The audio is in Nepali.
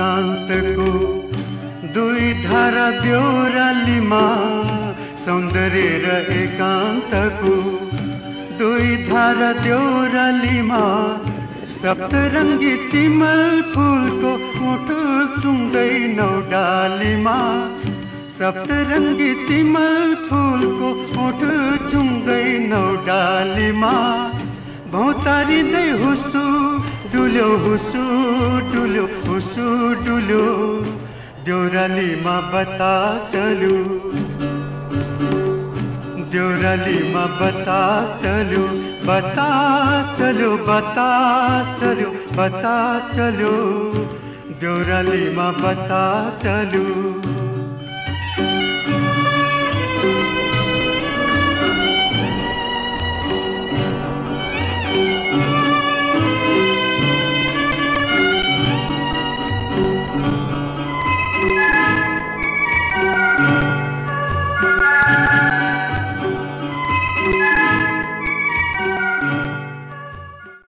एकान्तको दुई धारा देउरालीमा सौन्दर्य र एकान्तको दुई धारा देउरालीमा सप्तरङ्गी चिमल फुलको मुटु सुन्दै नौडालीमा सप्तरङ्गी चिमल फुलको मुटु चुम्दै नौडालीमा भौतारिँदै हुसु डुल्यो हुसु डुल्यो हुसु डुल्यो देउरालीमा बता चल्यो देउरालीमा बता चल्यो बता चल्यो बता चल्यो बता चल्यो देउरालीमा बता चल्यो